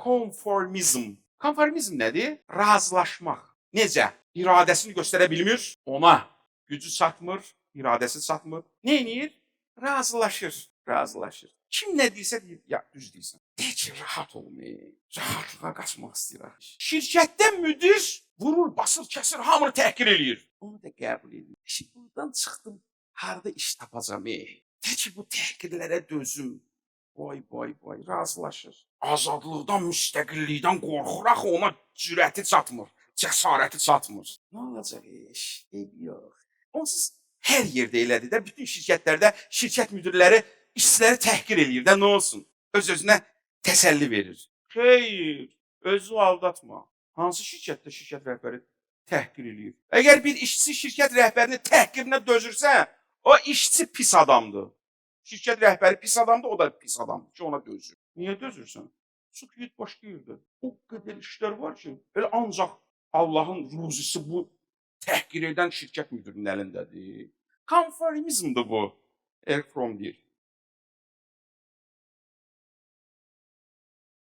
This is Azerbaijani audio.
Konformizm. Konformizm nədir? Razılaşmaq. Necə? İradəsini göstərə bilmir, ona gücü çatmır, iradəsi çatmır. Nə eləyir? Razılaşır, razılaşır. Kim nə deyirsə deyir, ya düz deyirsən. De ki, rahat olmayın. Rahatlığa qaçmaq istəyir axı. Şirkətdə müdir vurur, basır, kəsir, hamını təhqir eləyir. Onu da qəbul edir. Şimdi buradan çıxdım, harda iş tapacam? Ey? De ki, bu təhqirlərə dözüm. Vay, vay, vay, razılaşır. Azadlıqdan, müstəqillikdən qorxur axı, ona cürəti çatmır, cəsarəti çatmır. Nə olacaq iş? Eybi yox. Onsuz hər yerdə elədir də, bütün şirkətlərdə şirkət müdirləri işçiləri təhqir eləyir də, nə olsun? Öz-özünə təsəlli verir. Xeyr, özü aldatma. Hansı şirkətdə şirkət rəhbəri təhqir eləyir? Əgər bir işçi şirkət rəhbərini təhqirinə dözürsə, o işçi pis adamdır. Şirkət rəhbəri pis adamdır, o da pis adamdır ki, ona dözür. Niyə dözürsən? Çıx get başqa yerdə. O qədər işlər var ki, elə ancaq Allahın ruzisi bu təhqir edən şirkət müdirinin əlindədir. Konformizmdir bu. Erich Fromm deyir.